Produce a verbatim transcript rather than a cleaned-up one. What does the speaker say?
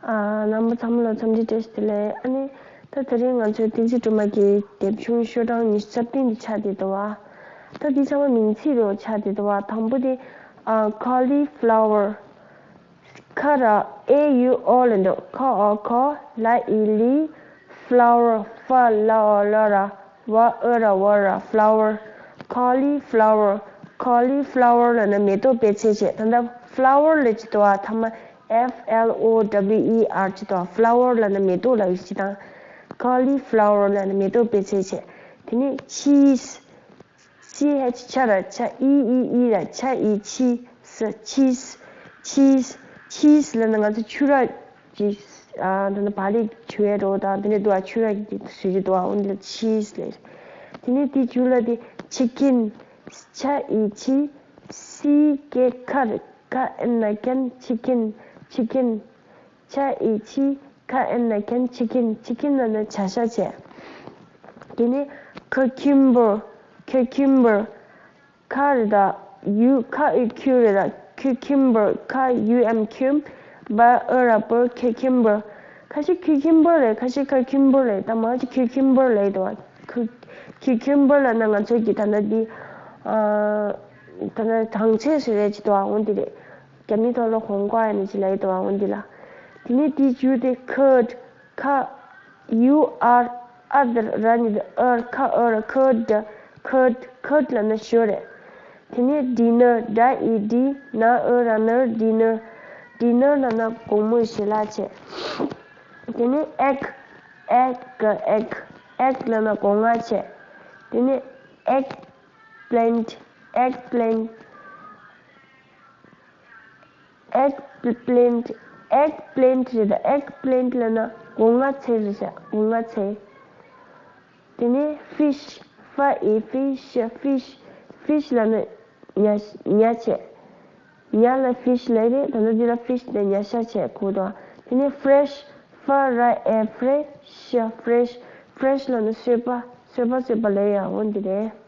ཨ། རྣམ་པ་ཚང་མ་ལ་འཚམས་འདྲི་བཀྲ་ཤིས་བདེ་ལེགས། ཨ་ནི། ད་དེ་རིང་ང་ཚོའི་བསྟན་འཛིན་སྒྲོལ་མ་གི་དེབ་ཆུང་ཤོག་གྲངས་ཉི་ཤུ་རྩ་བདུན་འདི་ཆགས་བསྡད་འདུག་བ། ད་འདི་ཚང་མ་མིང་ཚིག་རེད་ཆགས་བསྡད་འདུག་བ། དང་པོ་དེ། ཨ། cauliflower། ཁ་ར་ཨེ་ཡུ་ཨོ་ལ་འདུག་ཁ་ཨོ་ཁོ། ལ་ཨི་ལི། flower། ཧྥ་ལ་ཨོ་ལ་ར། ཝ་ཨོ་ར་ཝ་ར། flower། cauliflower། cauliflower ལབ་ན་མེ་ཏོག་པད་ཚལ་བྱས། ད་ལྟ་flower ལབ་ཀྱི་འདུག་བ། ཐ་མ་F L O W E R ཅིག་འདུག flower ལབ་ན་མེ་ཏོག་ལབ་ཡོད་ཅིག་དང་། cauliflower ལབ་ན་མེ་ཏོག་པད་ཚལ་བྱས། དེ་ནས་cheese། C H ཆ་ར་ཆ། ཨི་ཨི་ཨི་ར་ཆ། ཨི་ཆི་ས། cheese། cheese། cheese ལབ་ན་ང་ཚོ་ཆུ་ར་ཅིག་ཨ། ད་ནི་བག་ལེབ་བྱུག་ཡས་འདྲ་བོ་དང་དེ་འདྲ་འདུག་བ། ཆུ་ར་གི་བཟོ་རྒྱུ་འདུག་བ། འོ་འདི་ལ་cheese ལབ། དེ་ནས་དེའི་མཇུག་ལ་དེ་chicken། ཆ་ཨི་ཆི། སི་ཀེ་ཁ་ར་ཀ་ཨེན་ན་ཀེན། chicken། chicken། ཆ་ཨི་ཆི། ཁ་ཨེན་ན་ཀེན། chicken། chicken ལབ་ན་བྱ་ཤ་བྱས། དེ་ནས་cucumber། cucumber། ཁ་ར་ད་ཡུ། ཁ་ཨི་ཁུ་ར་ད་cucumber། ཁ་ཡུ་ཨེམ་ཁུམ། བ་ཨོ་ར་བོ། cucumber། ཁ་ཤས་cucumber ལབ། ཁ་ཤས་cucumber ལབ། ད་མང་ཆེ་cucumber ལབ་འདུག་བ། ཁུ། cucumber ལབ་ན་ང་ཚོ་གི་ད་ལྟ་འདི། ཨ། ད་ལྟ་གྲང་ཚལ་ཟེར་ཡས་ཅིག་འདུག་བ། འོ་འདི་རེད། རྒྱ་མིའི་ཐོག་ལ་ཧོང་ཀོ་ཡ་ནི་ཅི་ལབ་ཡོད་དོ། འོ་འདི་ལ། དེ་ནས་དེའི་མཇུག་དེ་curd། ཁ་ཡུ་ཨར། ཨ་དེ་ར་ནི་དེ་ཨར། ཁ་ཨར། curd། curd། curd ལབ་ན་ཞོ་རེད། དེ་ནས་dinner། ཌ་ཨི་ཌི། ན་ཨོ་ར་ནར། dinner། dinner ལབ་ན་དགོང་མོའི་ཞལ་ལག་བྱས། དེ་ནས་egg། ཨེག་གི་ཨེག། ཨེག་ལབ་ན་སྒོ་ང་བྱས། དེ་ནས་egg plant། egg plant། egg plant། egg plant རེད་ད། egg plant ལབ་ན་སྒོ་ང་ཚལ་རེད་ཤག་སྒོ་ང་ཚལ། དེ་ནས་fish། ཧྥ་ཨི་ཧྥི་ཤ། fish། fish ལབ་ན་ཉ། ཉ་བྱས། ཉ་ལ་fish ལབ་རེད། ད་ལྟ་འདི་ལ་fish དེ་ཉ་ཤ་བྱས་གོ་དང་། དེ་ནས་fresh། ཧྥ་ར་ཨེ་ཧྥེ་ཤ། fresh། fresh ལབ་ན་སོས་པ། སོས་པ་སོས་པ་ལབ་ཡ། འོ་འདི་རེད།